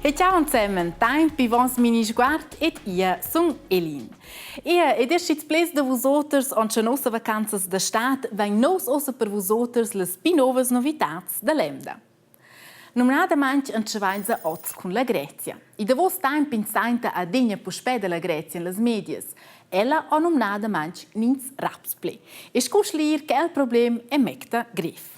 E ciao ensemen, temp vos mini sguard ed ia sun Elin. Ia ed er schits ples da vus oters on cha nossa vacanzas da stad vegn nous ossa per vus oters las pi novas novitats da l'emda. Numnadamaing entschavainsa hoz cun la Grezia. I davos temp ins sainta adegna puspè da la Grezia in las medias. Ella ho numnadamaing nins raps ple. E scu schliir quel problem è mecta grev.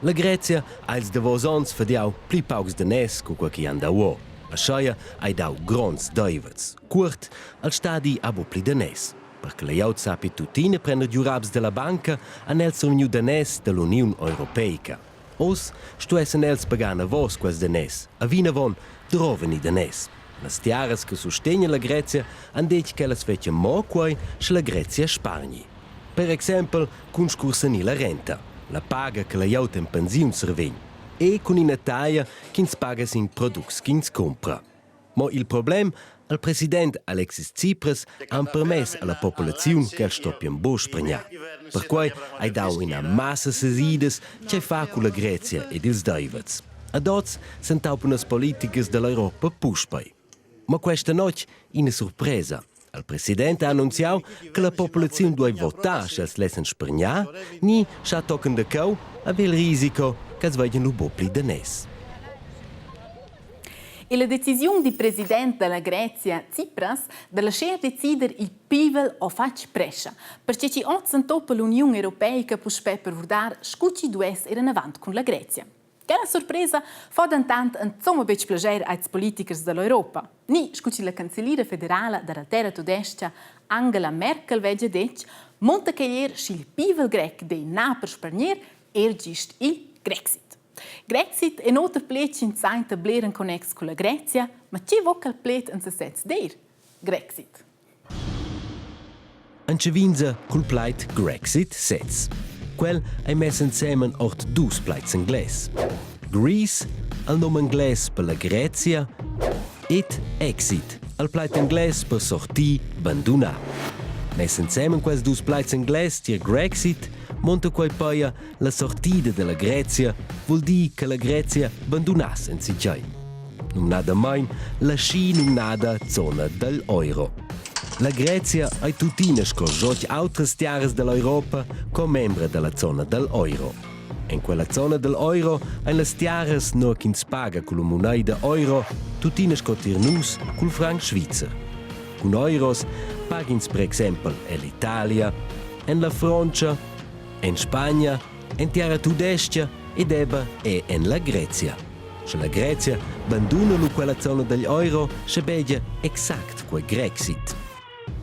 La Grezia ha ils davos onns fadiau pli paucs daners co quei che han dau o. Aschia hai dau gronds deivets. Cuort al stadi ha buc pli daners. Per che la glieud sappi tuttina prender giu raps dalla banca han els survegniu daners dall'Uniun Europeica. Oz stuessen els pagar anavos quels daners, a vinavon drovan i daners. Las tiaras che sustegnan la Grezia han detg ch'ellas fetschien mo quei, sche la Grezia spargni. Per exempel cun scursanir la renta, la paga che la glieud en pensiun survegn e cun ina taglia ch'ins paga sin products ch'ins cumpra. Mo il problem, il president Alexis Tsipras ha empermess alla populaziun ch'els stoppien buc spregnar. Perquei hai dau ina massa sesidas che fa culla Grezia ed ils deivets. Ad oz s'entaupan las politicas dall'Europa puspei. Ma questa notg ina surpresa. Il president ha annunziau che la populaziun duei votar sch'els lessen spargnar ni scha tochen da cheu haver il risico ch'els vegien lu buc pli daners. E la decisiun dil president dalla Grezia, Tsipras, da lascher decider il pievel ho fatg prescha, perche chi hoz s'entopa l'Uniun europeica puspè per vurdar scu chi duess ir inavant cun la Grezia. Quella surpresa fa dentant insomma betg plaschair als politichers da l'Europa. Ni scu chi la canzeliera federala da la terra tudestga Angela Merkel vegia detg, monta quai er sch'il pievel grec dei na per spargner er gist il Grexit. Grexit è in oter pled ch'ins sainta bler en connex cun la Grezia, ma tgi vo quel pled en sesez dir? Grexit. Entschevinsa cul plaid Grexit sez. Quel ei mess ensemen ord dus plaids englais. Greece, al num englais per la Grezia, ed exit, al plaid englais per sortir, bandunar. Mess ensemen quels dus plaids englais tier Grexit monta quei peia la sortida dalla Grezia, vul dir che la Grezia bandunass enzatgei. Numnadamain la schi numnada zona dagl euro. La Grezia ei tuttina sco tut autras tiaras dall'Europa commembra dalla zona dal euro. En quella zona dal euro ein las tiaras nua ch'ins paga culla muneida euro tuttina sco tier nus cul franc svizzer. Cun euros pag'ins per exempel ell'Italia, en la Frontscha, en Spagna, en tiara tudestga ed eba è en la Grezia. Sche la Grezia banduna lu quella zona dagl euro, sche begia exact quei Grexit.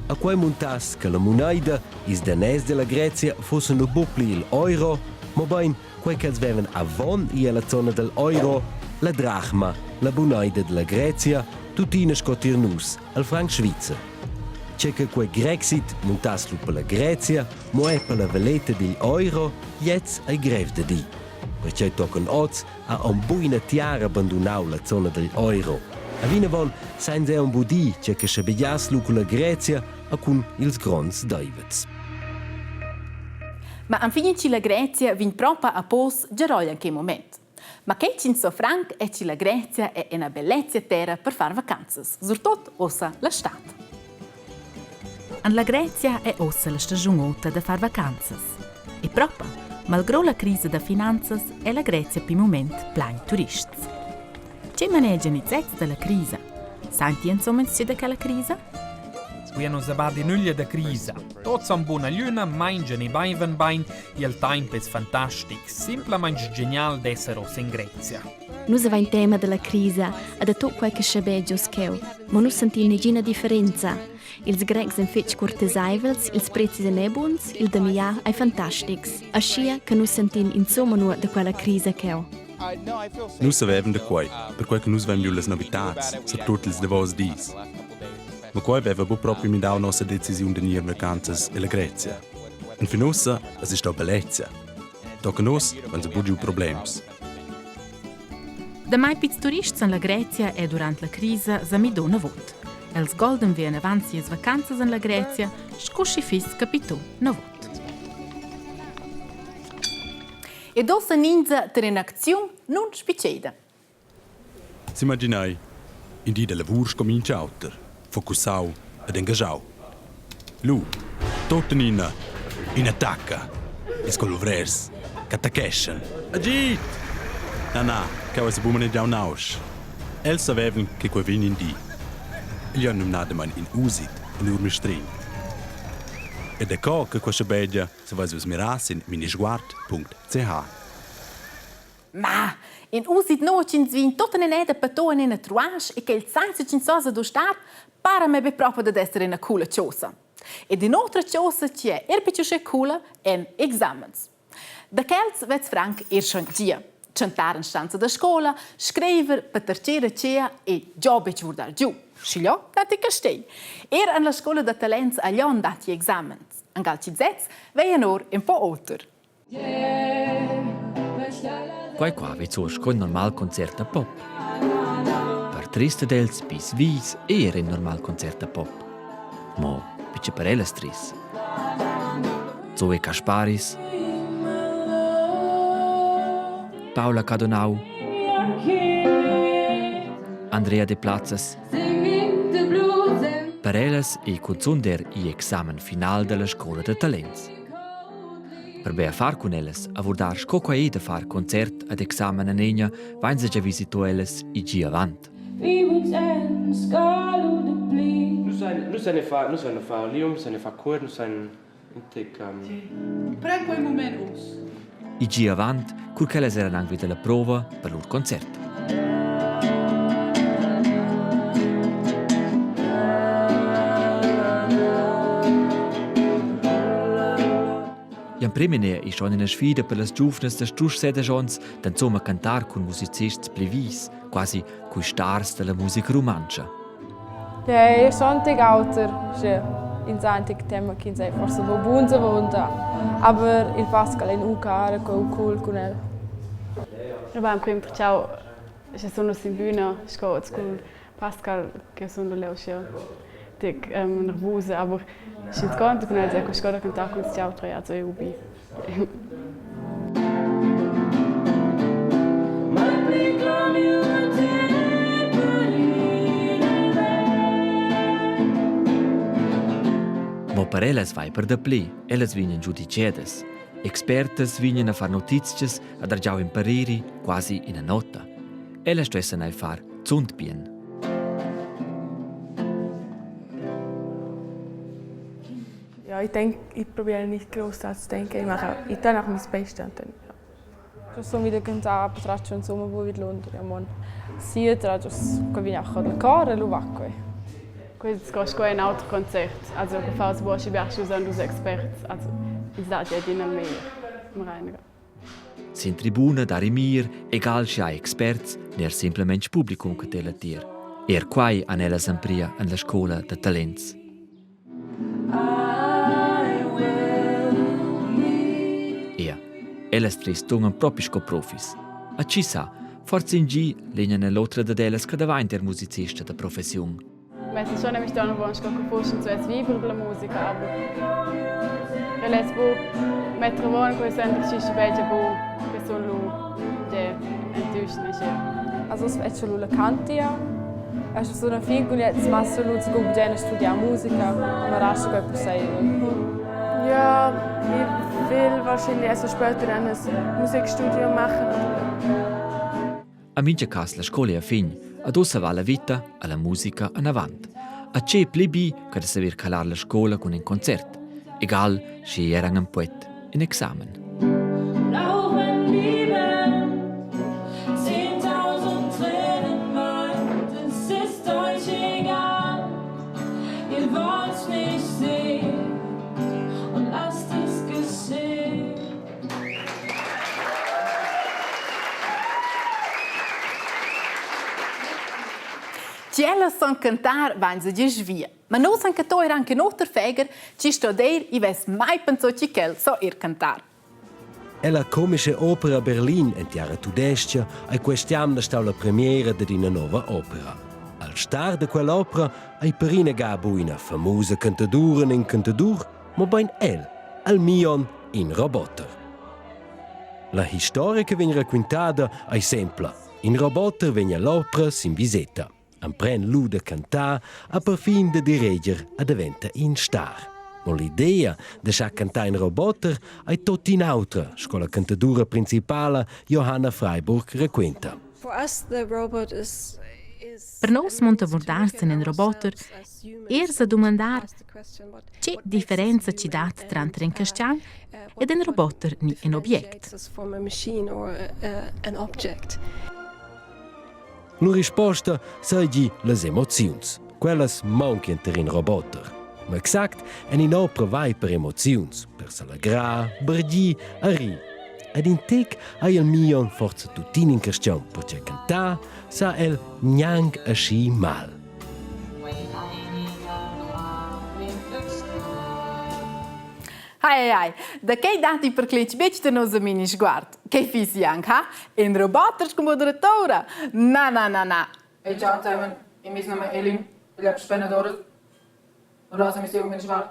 A quei muntass che la muneida, ils daners della Grezia fussen lu buc pli igl euro, mobein quei ch'els vevan avon ir alla zona dagl euro, la drachma, la muneida della Grezia, tuttina sco tier nus al franc svizzer. Che che quei Grexit muntass lu per la Grezia, mo è per la valeta digl euro, gliez ei grev da dir. Perchei tochen oz ha aunc buc ina tiara bandunau la zona digl euro. A vinavon sainz ei aunc buc dir tgei che schabegiass lu culla Grezia a cun ils gronds deivets. Ma enfin chi la Grezia vegn propa a pos giaroglia in quei moment. Ma quei ch'ins so franc è chi la Grezia è ina bellezia terra per far vacanzas, surtut ussa la stad. En la Grezia è ussa la stagiun ota da far vacanzas. E propa, malgrò la crisa da finanzas, è la Grezia per mument plain turists. Tge manegian ils sezs da la crisa? Santi insomma tge da quella crisa? Qui non sa di nüglia da crisa. Tots han buna lüna, mangian e baivan bain e il temp es fantastic, simplamaing genial d'esser oz in Grezia. Nus avain tema dalla crisa e da tut quai che schabegia uss cheu, ma nus sentin nagina differenza. Ils Grecs èn fetg curtesaivels, ils prezis èn er buns, il damià ei fantastics. Aschia che nus sentin insomma nuot da quella crisa cheu. Nus savevan da quei, perquei che nus vein viu las novitads, surtut ils davos dis. Ma quei veva buc propi midau nossa decisiun da gnir vacanzas ella Grezia. Enfin ussa es ei stau bellezia. Tochen nus vein buc giu problems. Damai pils turists en la Grezia è durant la crisa sa midò navot. Els golden vean avant sias vacanzas en la Grezia, sco sch'i fiss capitò navot. Ed ossa ninza ter in'acziun nun spiceda. S'imaginai, in di da lavur sco mincha auter, focussau ed engaschau. Lu, tuttenina, in'attacca. Ils coluvrers ch'attaccheschan. Agid! Na, na, cheu eis buc manegiau nausch. Els savevan che quei vegn in di. Igl ei numnadamein in usit en lur mistregn. E daco che questa begia saveis vus mirar sin minisguard.ch. Ma in usit nua ch'ins vegn tuttenina per en ina truasch e quel senza ch'ins sa sedustar, para me be propi dad esser ina coola chosa. Ed in'otra chosa chi è er più uschè coola èn examens. Da quels vez franc er schon gia. Chantar in stanza da scola, scriver, patertger a tgea e già betg vurdar giu. Schigliò datti castei. Er en la scola da talents a Lyon datti examens. Angal chi sez veian or in po oter. Quai qua vezzo sco in normal concert da pop. Per trista dels bis vis era in normal concert da pop. Mo bice per ellas tris. Zoe Casparis, Paula Cadonau, Andrea Deplazes. Per ellas ei cunzun er igl examen final dalla scola da talents. Per be a far cun ellas, a vurdar sco quai ei da far concert ad examen en Egna, vainsa già visito ellas i gi avant. Nus ne fa nus ne fa lium, se ne fa cuort, nus ein in tec Pren quei mument uss. I gi avant, cur ch'ellas eran anc vid la prova per lur concert. L'emprema è schon ina sfida per las giuvnas da strusch sedisch onns d'insomma cantar cun musicists pli vis, quasi coi stars della musica rumantscha. Ja, schon tic auter, sche ins ha in tic tema ch'ins ei forsa buc buns avunda, aber il Pascal ein u cara co cool cun el. Eu emprim perciau che sun uss in bühne sco cul Pascal che sun leu uschia tic nervusa, aber sch'ins conta cun els ecco sco da cantar cun siu auter also eu bi. Mo per ellas vai per dapli, ellas vegnan giudicedas. Expertas vegnan a far notizias, a dar giau in pareri, quasi ina nota. Ellas stuessan ei far zunt bien. Ja, ich denke, ich probiere nicht groß zu denken. Ich mache, ich tue einfach mein Bestes und dann, ja. Sono wieder cantar patratg insomma bu vidlunder ja mon sia tratg co vegn auch dal cor e lu va quei. Quei sco sco in auter concert, also che fa buca schi bia usan dus experts, also ins dat ja adina il meglier im Sin tribuna da rimir, egal sche hai experts ner simplamain publicum che tela tier. Er quai han ellas empria en la scola da talents. Ea, ellas treis tungan propi sco profis. A chi sa, forsa in gi legnan l'otra dad ellas che daventa er musicista da professiun. Meistens schon nämlich dann wo ich gefunden so als vivere della musica, aber el es bu mettere buon quei sempre ci si vegia bu che son lu de entuschen Also es fetsch lu la cantia. Es so una fin cun jetzt massa lu zu gut studiar musica, ma rascha quei pusseivel. Ja, ich will wahrscheinlich also später ein Musikstudium machen. A mincha cas la scola a fin, ad ussa va la vita alla musica anavant. A che pli bi che da saver calar la scola cun in concert, egal sche eran un poet in examen. Tgi san cantar vainsa gist via. Ma nus han canto er anche in oter feger, chi sto dir, i vess mai pensò chi ch'el so ir cantar. Ella Komische Opera Berlin en tiara tudestga ei quest'jamna stau la premiera dad ina nova opera. Al star da quell'opera ei per ina ga bu ina famosa cantadura in cantadur, mobein el, al Mion, in roboter. La historia che vegn raquintada ei sempla. In roboter vegn all'opera sin viseta. Empren lu da cantar a perfin da direger a daventa in star. Mo l'idea da schar cantar in roboter ei tot in'autra, sco la cantadura principala Johanna Freiburg raquenta. For us the robot is Per nus munta vurdar sin in roboter er sa dumandar tge differenza ci dat tranter in castian ed in roboter ni in object. Lur risposta seigi las emoziuns. Quellas maunchien ter in roboter. Ma exact en in'opera vai per emoziuns, per s'allegrar, bargir a rir. Ed in tec ha il Mion forza tuttina in carstgaun, pertgei cantar sa el gnanc aschi mal. Ai, ai, ai, da quei datti per cletg betg da nos mini sguard. Che fissi anc, ha? In roboter sco moderatora? Na, na, na, na. Hey, ciao zusammen, ich mein Name Elin, ich lebe Spennendorf. Und lass mich sehen, sguard.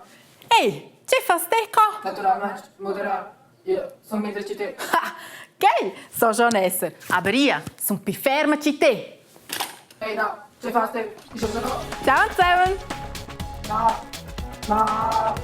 Ei, che fas te co? Naturalmente, moderar. Io sono minder che te. Ha, quei so schon esser. Aber io sun pi ferma che te. Hey, no, che fas te? Ich schon Ciao zusammen. Na, na.